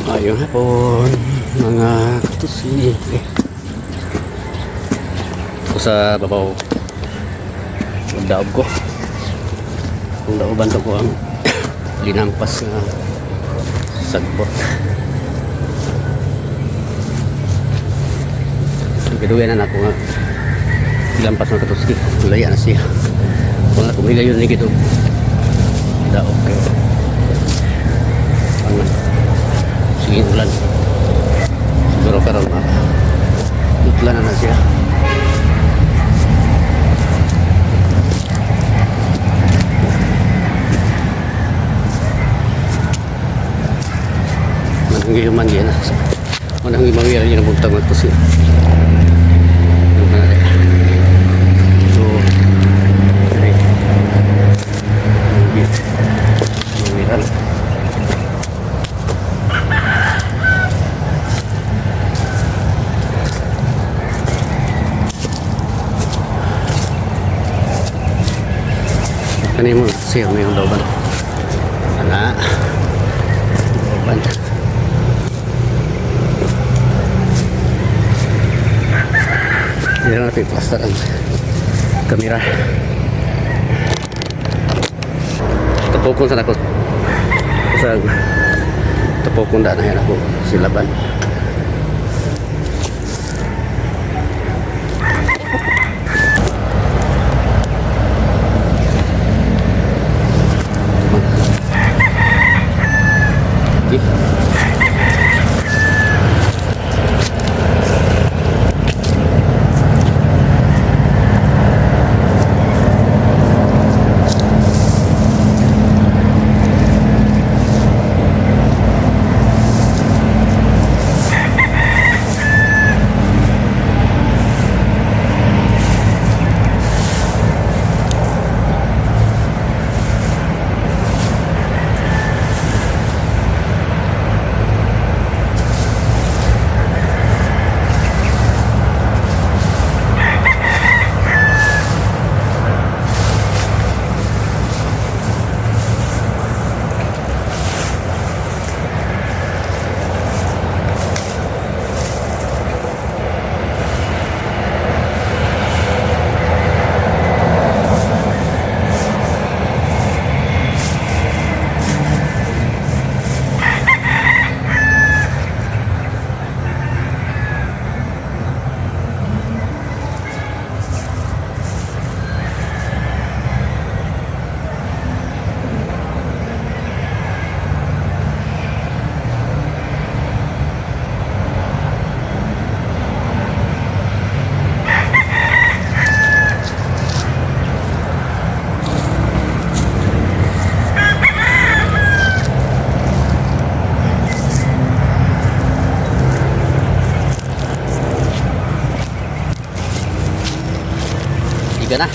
Maayong hapon, mga katusi. Eh, ko sa babaw, magdaob ko. Kung daoban to ko ang linampas nga sagbot. Gaduyan na nako nga lampas ng katuski. Laya na siya. Kung na kumigayon ni gito. Daob kayo. Ang sige ulan. Siguro karon ma. Utlan na na siya. Manang human diyan na. Manang mawira niya ng buntag magtusi. Ano na rin. So, diri. Mawira na. Kani mo siya may yung daoban. Ana. Daoban. Hindi na natin plaster ang kamera. Tapokon sa nako. Sa tapokon da na yan ako silaban. Okay. Tiga na.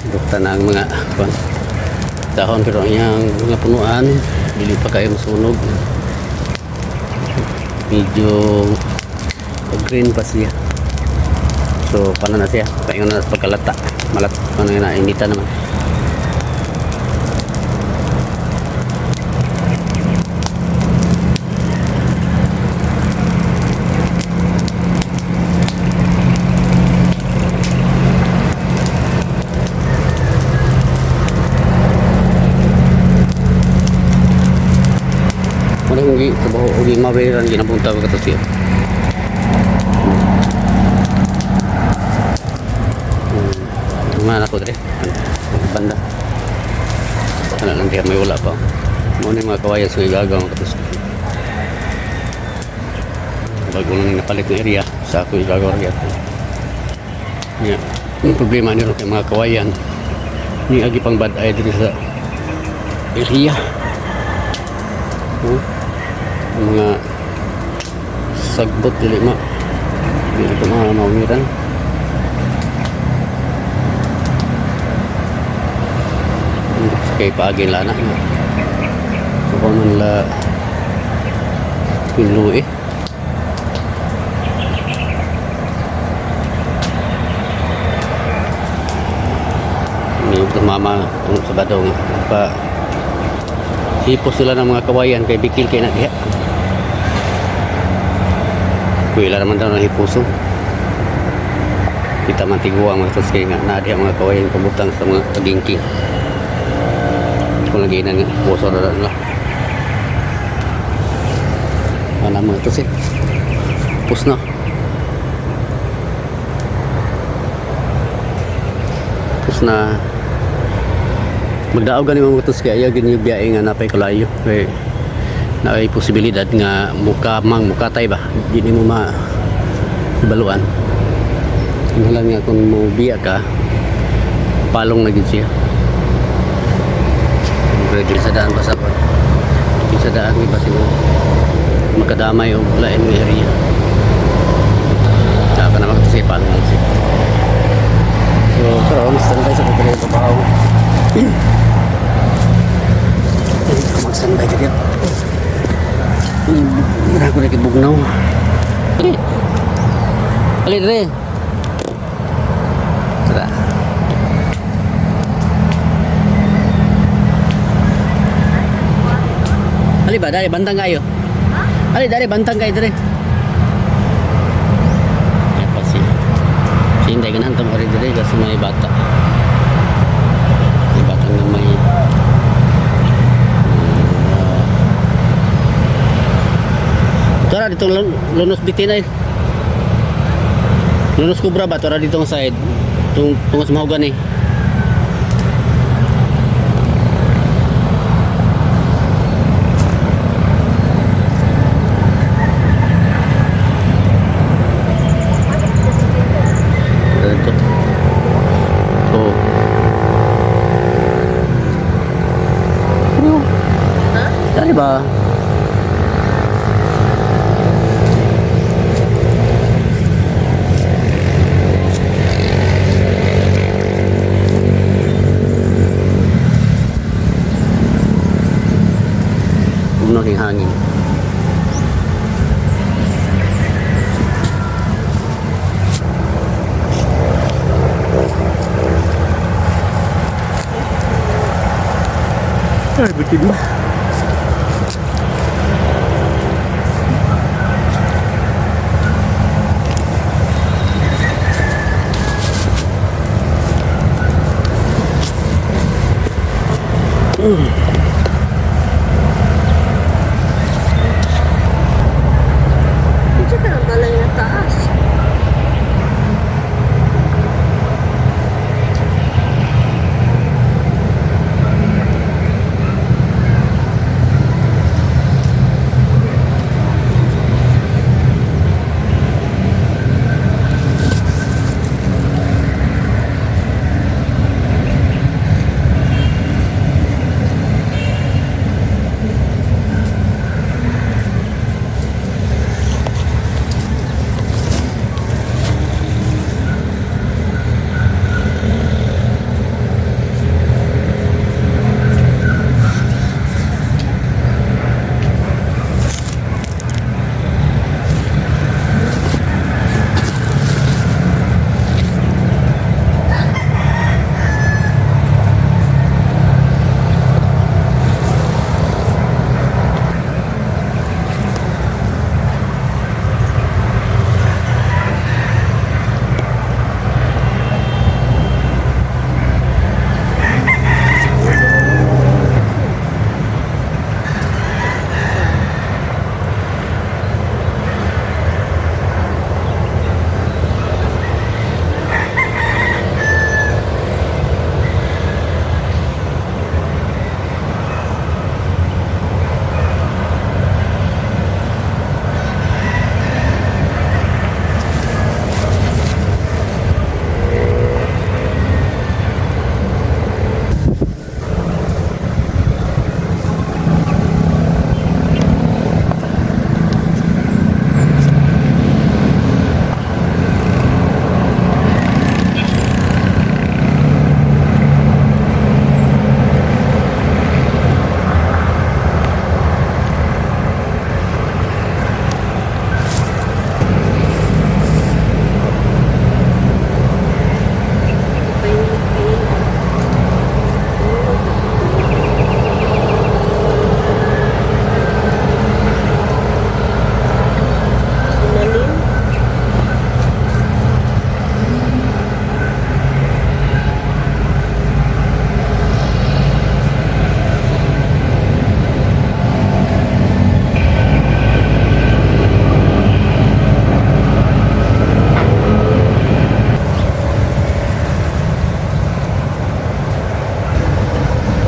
Dukta na ang mga kuan, dahon, pero ang iyang mga punuan dili pa kayo masunog, medyo green pa siya. So paano na siya, paingon na sa pagkalata, malat ano na, inita naman. Wala kong gi trabaho og mabayaran ginapunta ko kato siya. Mga anak ko dire. Banda. Ano lang diya, may wala pa. Mo ni mga kawayan sa igagaw mga katos. Bago lang napalit ng area sa ako igagaw ra gyapon. Yeah. Ang problema nila kay mga kawayan ni agi pang bad eye diri sa area. Oh, ang mga sagbot dili ma dili ko mga maumiran. Kay paagi lana. So kung man la pinluи. May mama kung sa badong pa hipos sila ng mga kawayan kay bikil kay na diha. Kuila naman daw ng hipuso. Kita man tiguang mga tos kay nga na diha mga kawayan pabutang sa mga pagingking. Kung lagi na nga hipuso na lang. Ano mga tos eh. Pus na. Pus na. Magdaog gani mga tos kay ayaw gini biyahe nga napay kalayo. Kay naay posibilidad nga muka mang mukatay ba di nimo ma baluan. Lang nga kung mo biya ka, palong na gid siya. Ready sa daan ba sa dili sa daan ba siguro makadamay og lain nga area. Saka naman kasi palong lang siya. So karon standby sa pagdala trabaho. Mag-standby ka dito. Mura ko na kibugnaw. Ali. Ali dre. Tara. Ali ba, dali bantang kayo. Ali dali bantang kayo dre. Ay pa si. Hintay ka na antong rin dre kasi may bata. May bata nga may Tara dito lunos bitin ay. Lunos kubra ba? Tara dito ang side. Tung tungos mahugan eh. Tara dito. Oh. Ano? Ha? Dali ba? Puno king hangin. Ay, bitin ba? Hindi ka ng balay na taas.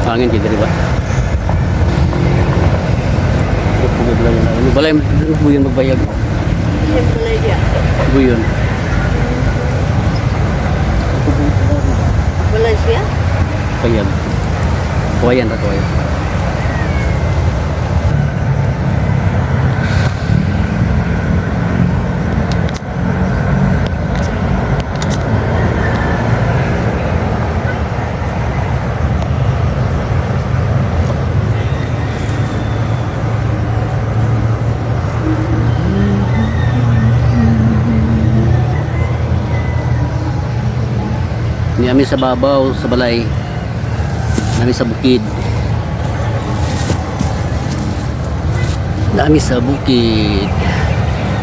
Hangin dito, di ba? Balay, buyon magbayag. Yung balay niya. Buyon. Balay siya? Bayag. Kawayan ra kawayan. Ni ami sa babaw, sa balay. Nami sa bukid. Nami sa bukid.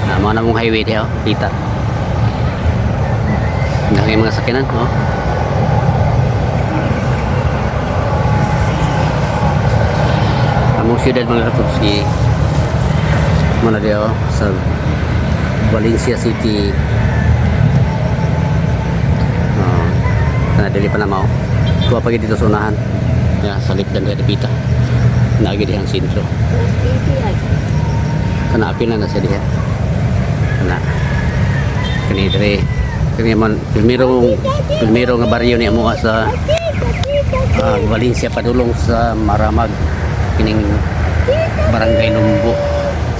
Na mga namong highway diha, oh, kita. Ang dami mga sakyanan, oh. Among siyudad mga katutsi. Muna diha, oh, sa Valencia City. Oh, kana dili pa na mao. Kuha pa gid dito sa unahan. Ya, sa lipdan diha dipita. Naagi dihang sentro. Baby ay. Kana apil na na siya diha. Kana. Kani dire. Kani man primero primero nga baryo ni amo sa Valencia padulong sa Maramag kining barangay Lumbo.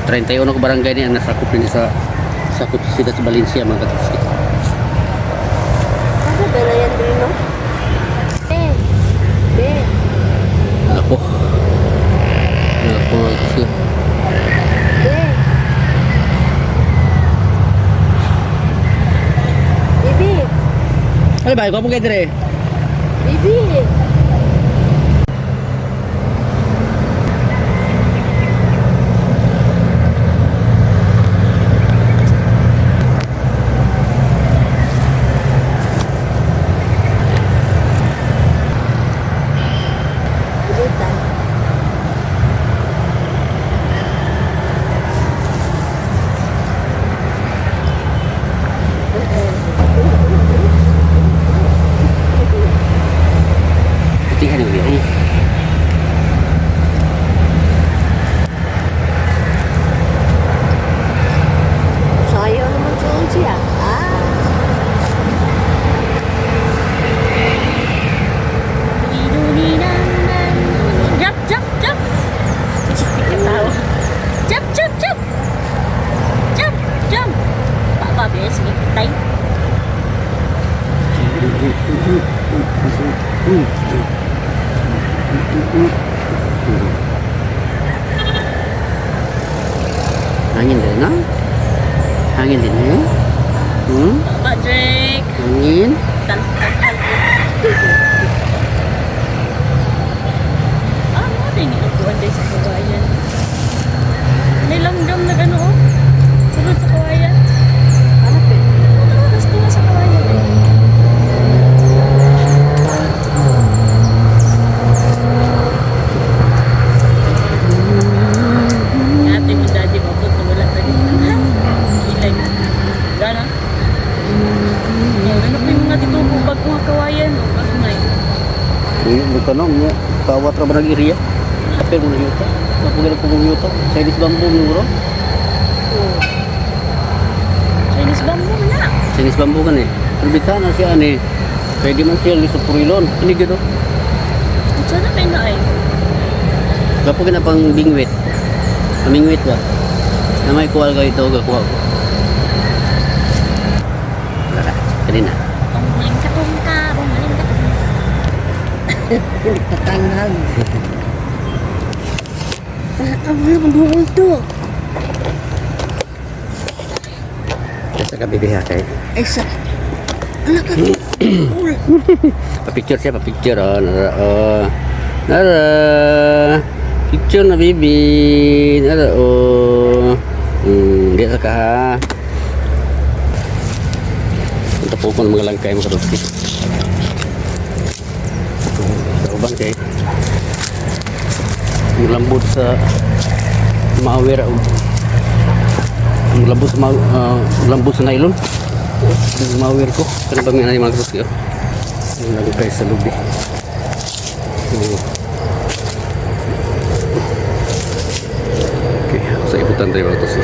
31 ka barangay ni ang nasakop ni sa sakop sa siyudad sa Valencia mga katutsi. Ano balayan din no? Eh. Be. Ako. Ako kasi. Be. Bibi. Ano ba? Ikaw po kayo dire. Bibi. Dito. Putihan yung biyahe. Sayang naman sa siya. Ah. Jump, jump, jump. Katawa. Jump, jump, jump. Jump, jump. Papa, be, sige, tay. Hangin din, no? Hangin din, eh? Hmm? Papa, Drake. Hangin? Tal, tal, tal. Ah, mga tayo ni upuan dahil sa kawayan. May langgam na gano'n, oh. Sulod sa kawayan. Ano pe? Ano, gusto na sa kawayan, eh. Ate mo daddy mo po wala tayo. Ilay. Gana? Yung ano po yung mga titubo pag mga kawayan o pag may. Uy, magtanong mo. Kawat ra ba ng area? Pero mo yuta. Mapugil ko mong yuta. Chinese bamboo mo bro. Oh. Chinese bamboo na. Chinese bamboo kan eh. Pero bita na siya ani. Pwede man siya sa purilon. Ini gano. Sana may na ay. Gapo gina pang bingwit. Pamingwit ba? Na may kuha ka ito, gakuha ko. Wala, kanina. Bumuling ka tungka, bumuling ka tungka. Nagtatanghag. Ang mga buhol to. Sa kabibiha kay. Ay sa... Anak ka. Ul. Pa-picture siya, pa-picture. Oh, nara, oh. Nara. Picture na, baby. Nara, oh. Di sa ka, ha. Punta po ko ng mga langkay, mga karuski. Sa uban kay. Ang lambot sa maawera. Ang lambot sa lambot sa nylon. Ang maawir ko. Kano ba nga na yung mga karuski, oh. Ang langkay sa lubi. Oo. Sa ibutan tayo mga tusi.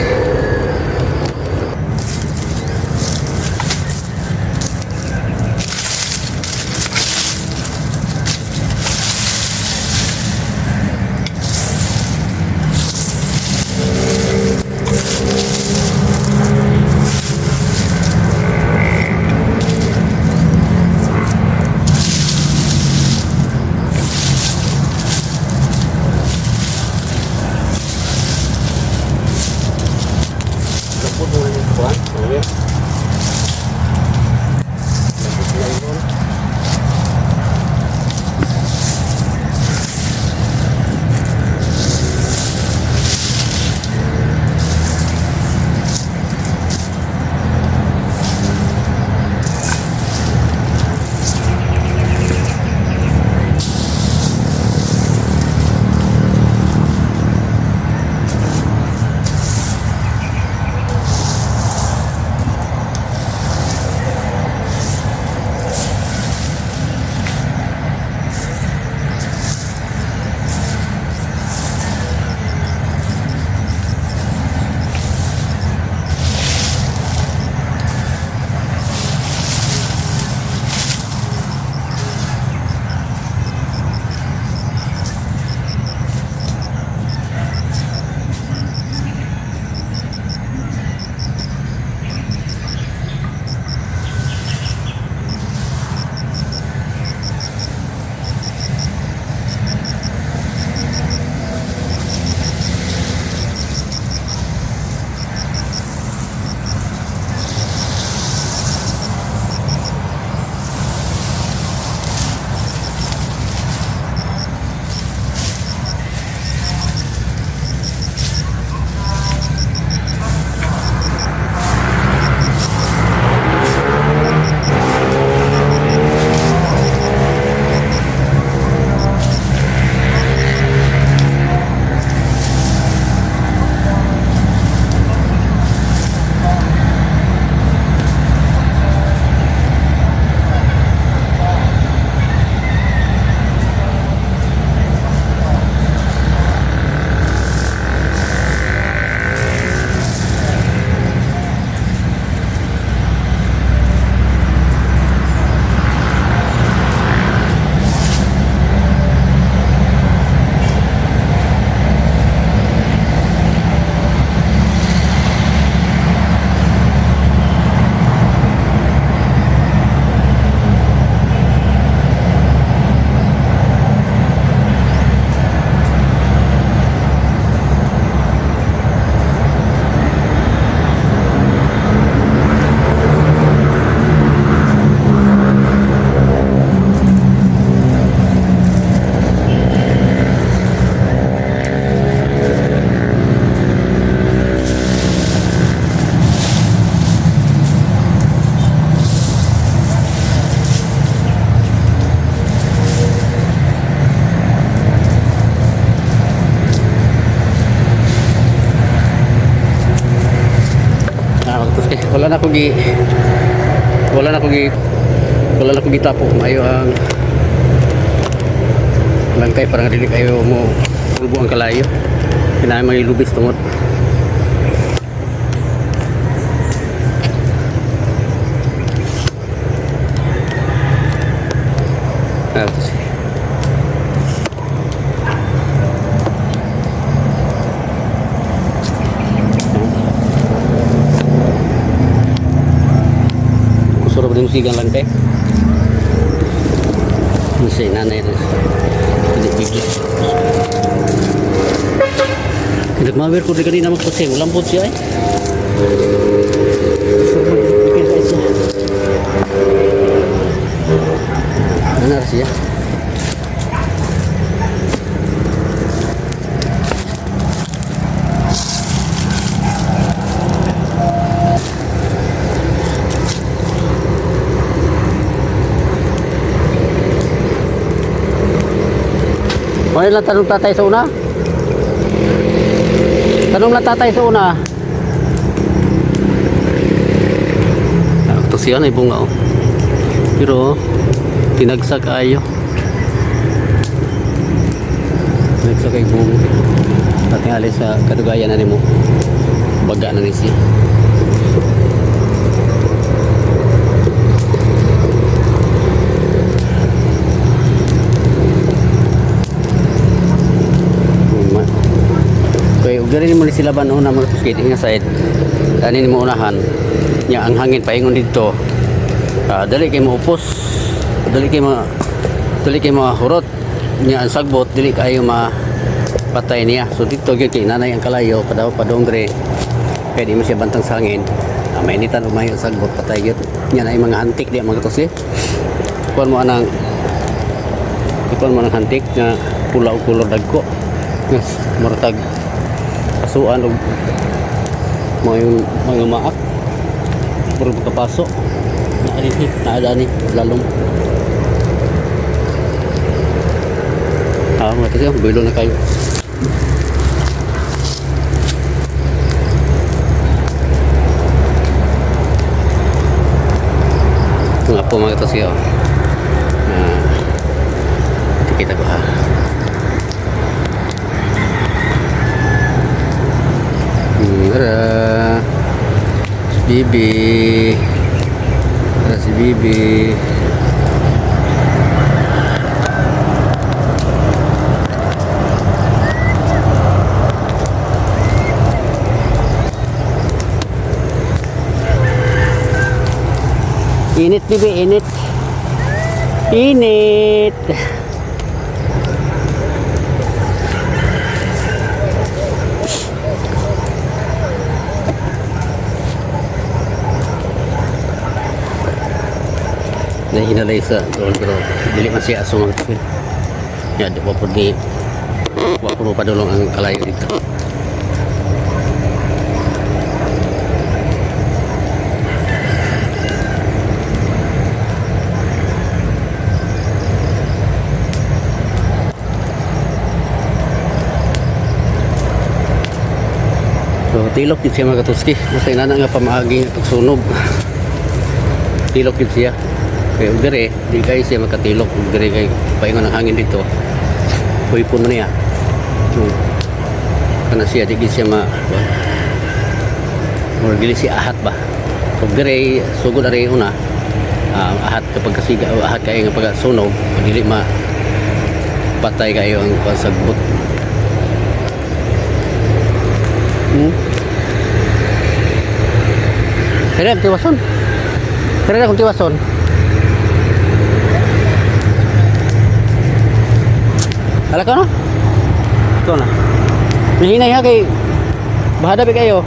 Lambot mo yung kuwan, okay? Lambot na yun. Ah, tapos eh, wala na ko gitapo maayo ang langkay, parang dili kayo mo ulbo ang kalayo. Kinain mga ilubis tungod. Ah, tapos, kusuro ba din sigang langkay? Kasi nanay rin. Hindi bigla. Nagmawir ko rin kanina magpasing. Lambot siya eh. Kusuro ba din siya siya. Ano na siya? Wala lang tanong tatay sa una. Tanong lang tatay sa una. Ah, ito siya na bunga oh. Pero tinagsak ayo. Tinagsak ay bunga. At sa kadugayan na nimo baga na ni siya. Ma. Kay ug diri mo ni sila ban una mga tuskit nga side. Dani nimo unahan. Nya ang hangin paingon didto. Ah, dali kay moupos. Dali kay mahurot. Nya ang sagbot dili kayo mapatay niya. So dito gyud kay nanay ang kalayo padaw padongre. Kay di mo siya bantang sa hangin. Ah, mainitan ug mayo ang sagbot patay gyud. Nya na mga antik di mga tusi. Kuan mo anang ikuan mo ng hantik nga pula og kulor dagko. Yes, murtag pasuan og mga yung mga maak puro makapaso naadani naadani lalong ah mga kasi bulo na kayo. Nga po mga kasi oh. Ah, kita ko ha. Tara. Si Bibi. Tara si Bibi. Init, Bibi, init. Init. Nahinalay sa doon pero dili man siya aso mga kapil. Ya, di pa po di wa po padulong ang kalayo dito. So, tilok yun siya mga katuski. Basta inana nga pamaagi nga pagsunog. Tilok yun siya. Kaya ug dire, di kayo siya makatilok. Ug dire kay paingon ang hangin dito. Huypon na niya. So, kana siya, di gid siya ma... Or dili siya ahat ba. Ug dire, sugod ari una. Ah, ahat kapag kasiga, o ahat kayo nga pagsunog, dili ma patay kayo ang pasagbot. Kaya tiwason. Kaya kung tiwason. Ala ka no? Ito na. Nahinay ha kay bahada ba kayo?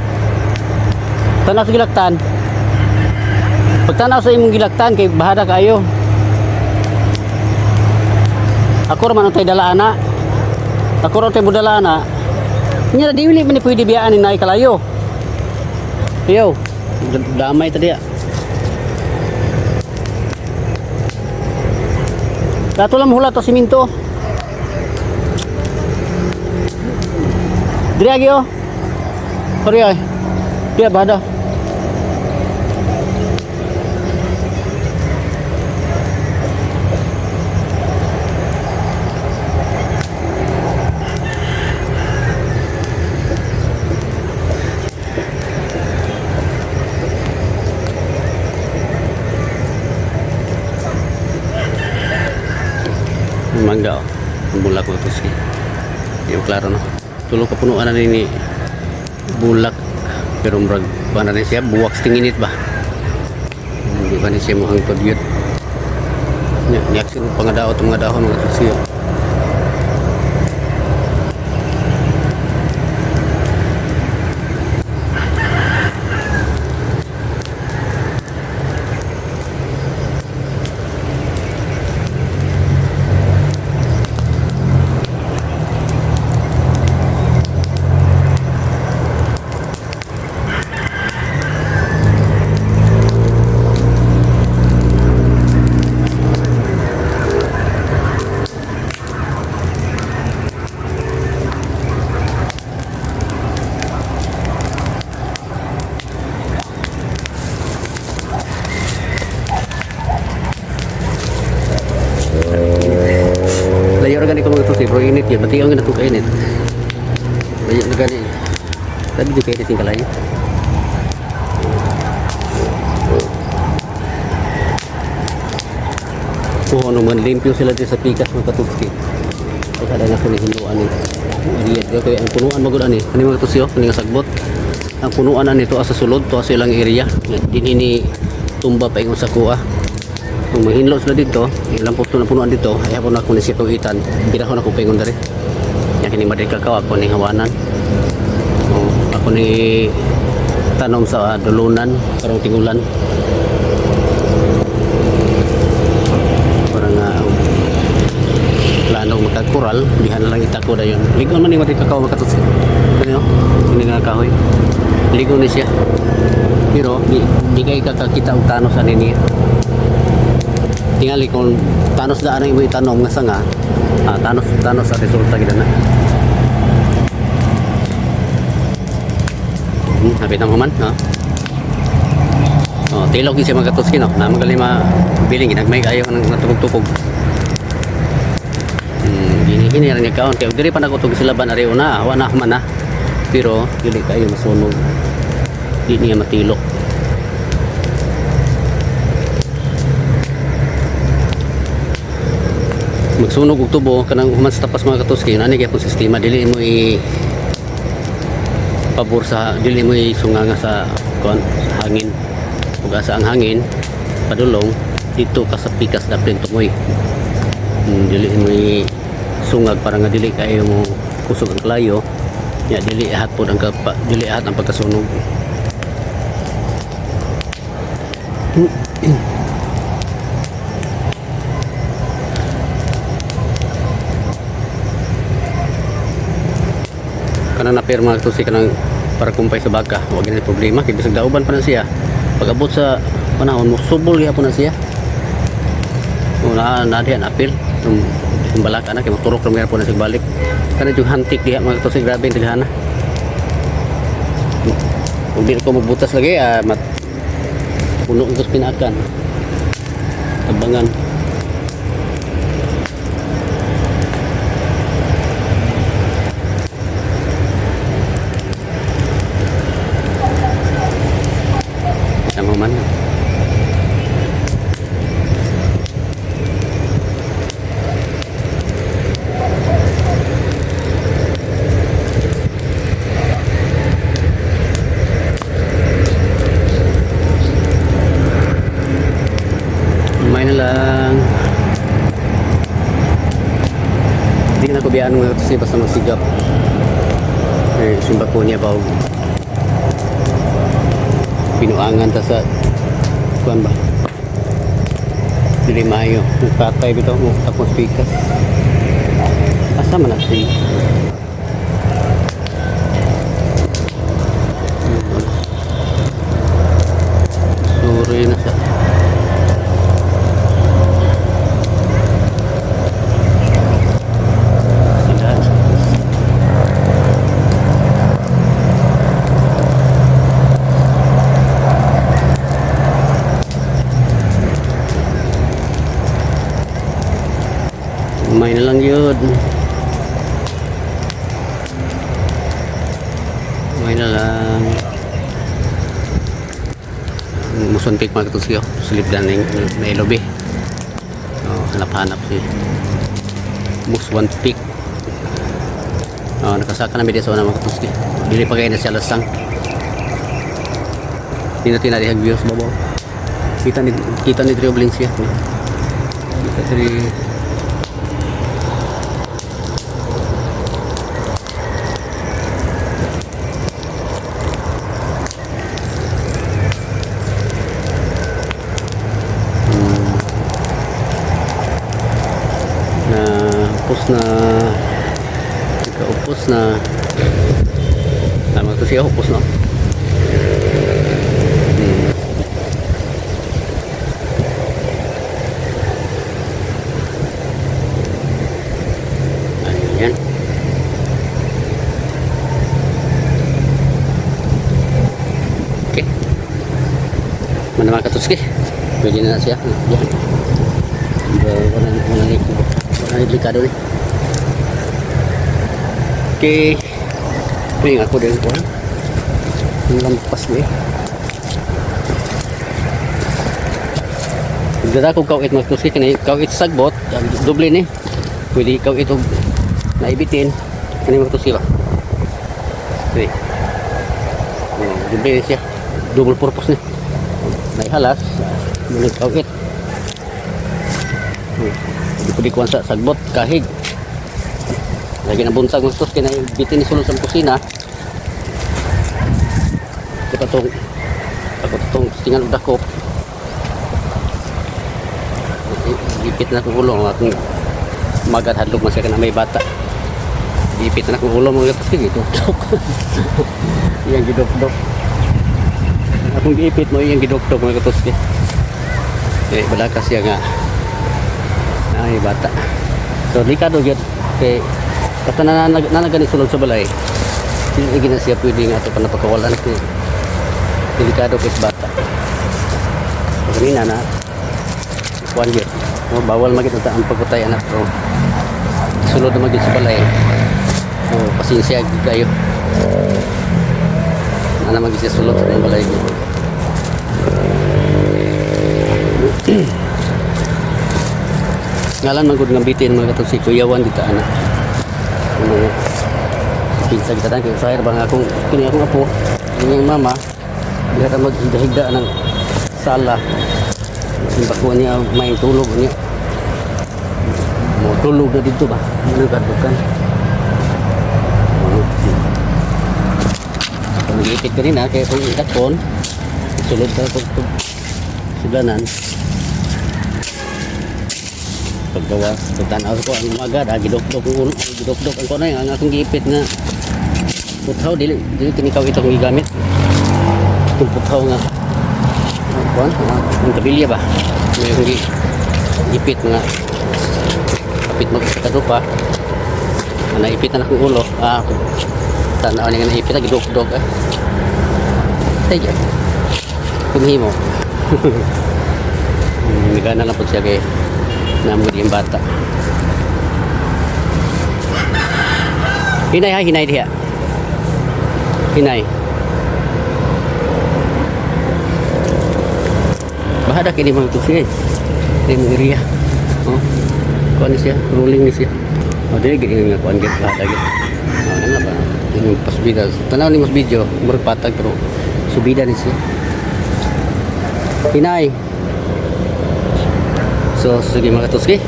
Tanaw sa gilaktan. Pagtanaw sa imong gilaktan kay bahada kayo. Ako ra man ang tay dala ana. Ako ra tay budala ana. Nya di man ni pwede biyaan ni naay kalayo. Yo, damay ta diya. Dato lang hula to siminto. Diri agi oh. Sorry ay. Diya bada. Mangga oh. Ang bulak ko to si. Di ko klaro no. Tulo ka punuan na ni bulak pero murag kuan na rin siya buwak sa tinginit ba. Hindi ba ni siya muhangtod yun. Nya niyak sino pangadaot ang mga dahon mga tusi. Layo ra gani ko mga tusi pero init yun. Pati ang ginatong kainit. Layo. Na gani. Sabi di kayo tingkalay. Kung ano man, limpyo sila dito sa pikas mga katutsi. Pagkada na ko ni hinuan ni. Area dito kaya ang punuan magud ani. Ani mga katutsi oh, kani nga sagbot. Ang punuan ani to sa sulod to sa ilang area. Dinhi ni tumba pa ingon sa kuha. Kung mahinlo sila dito, ilang puto na punuan dito, ay hapon ako ni siya tuitan. Binahon ako paingon diri. Nya kini Madrid kakao ako ni hawanan. Oh, ako ni tanom sa dulunan karong tingulan. Para nga plano magkakural, dihan na lang itako dayon. Ligon man ni Madrid kakao makatutsi. Ano? Ini nga kahoy. Ligon ni siya. Pero di kay kakakita og tanos ani niya. Tingali kung tanos daan ang imo itanom nga sanga, tanos tanos sa resulta gid na. Hapit na human, no? Oh, tilog gid siya mga katuski, no? Na magaling ma biling ginagmay kayo ng natupog-tupog. Gini gini ra niya kaon kay og diri pa nagutog sila ban ari una, wa na man na. Pero dili kayo masunog. Di niya matilok. Magsunog og tubo kanang human sa tapas mga katuski, ani gyapon sistema dili mo i pabor sa dili mo isunganga sa kuan sa hangin. Ug asa ang hangin padulong dito ka sa pikas dapin tumoy. Dili mo i sungag para nga dili kayo mo kusog ang kalayo. Nya dili ahat pod ang dili ahat ang pagkasunog. Kanang napirma to si kanang para kumpay sa baka, wa gyud problema kay bisag dauban pa na siya. Pag abot sa panahon mo subol gyapon na siya. Una na diha na apil tung kung balaka na kay moturok ra gyapon na siya balik. Kana yung hantik diha mga to si grabe ang taghana. Kung di ko magbutas lagi, mat puno ko sa pinakan. Tabangan. Tama man. Umay na lang. Hindi na ko biyaan mga kasi basta magsigap. Eh, simba ko niya ba og pinuangan ta sa kuan ba? Dili maayo. Nagpatay bitaw mo tapos pikas. Asa man na si Sorry na sa sila. May na lang yun. May na lang. Musuntik mga katusyo. Silip na ng nailobi. Oh, hanap-hanap si Mus one pick. Oh, nakasaka na sa una mga katusyo. Dili pa kayo na siya lasang. Hindi natin na views babaw. Kita ni Trio Valencia. Kita diri. Na upos na, nagkaupos na. Tama to siya, upos na. Ayan. Okay. Mana mga katuski. Pwede na na siya. Yan. Wala wala ni wala ni delikado ni. Okay. Uy, ako din ko. Ang lampas mo eh. Dara ko kawit mas tusi kani kawit sagbot, doble ni. Pwede kawit og naibitin. Kani mga tusi ba? Kani. Oh, doble ni siya. Double purpose ni. Naihalas, muna kawit. Di pwede kuwan sa sagbot, kahig. Lagi na buntag mga tos, kaya naibitin ni sulod sa kusina. Ako tong ako tong tingan og dakop. Ipit na akong ulo ang akong magat hadlok man siya kana may bata. Ipit na akong ulo mga tos kay gidukdok. Iyang gidukdok. Akong giipit mo iyang gidukdok mga tos kay. Eh balaka siya nga ay bata. So delikado gyud kay basta na nanagani sulod sa balay. Hindi na siya pwede nga ato pa napakawalan kay delikado kay sa bata. So, kanina na kuan gyud. No, bawal magid ang pagpatay anak pero sulod na magid sa balay. So, pasensya gyud kayo. Ana magid siya sulod sa balay gyud. Ngalan man gud nga bitin mga katong si Kuyawan dita ana. Ano pinsa kita kay usahay ba nga akong kini akong apo inyong mama diha ta maghigda ng sala. Simbako niya may tulog niya. Mo tulog na dito ba? Ano kadukan? Kung nag-ipit kanina, kaya kung itakon, sulod ka kung sulanan. Paggawa, pagtanaw ko ang umaga, ah, gidokdok ang ulo, gidokdok ang kunay, ang akong giipit nga puthaw, dili, dili kinikaw itong gigamit. Itong puthaw nga, ang kuan, ang kabilya ba? May akong ipit nga, kapit magkakadupa, ah, naipit na akong ulo, ah, tanaw niya nga naipit, ah, gidokdok ah. Tayo, kumhimo. Nagana lang po siya kay namod yung bata. Hinay ha, hinay diha. Hinay. Bahada kini mga tusi eh. Ini mga area. Oh. Kuan ni siya, rolling ni siya. Oh, dili gid nga kuan gid bahada gid. Oh, ano ba? Yung pasubida. Tanaw ni mas video, murag patag pero subida ni siya. Hinay. So, sige mga katuski.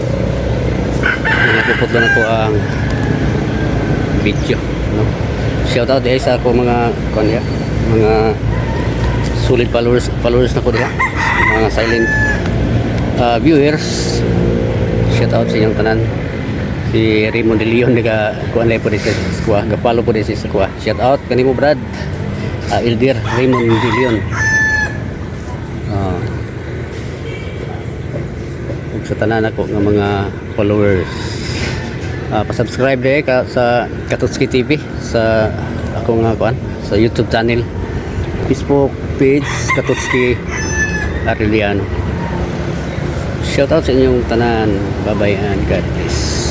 Napuputlo na po ang video. No? Shout out eh sa ako mga kuan diha, mga solid followers followers na ko diha. Mga silent viewers. Shout out sa inyong tanan. Si Raymond De Leon naga kuan po din sa kuha, ga-follow po din sa kuha. Shout out kanimo Brad. Elder Raymond De Leon. Ug sa tanan ako nga mga followers. Pa-subscribe diri ka sa Katutski TV sa ako nga kuan sa YouTube channel, Facebook page Katutski Arellano. Shout out sa inyong tanan. Bye bye and God bless.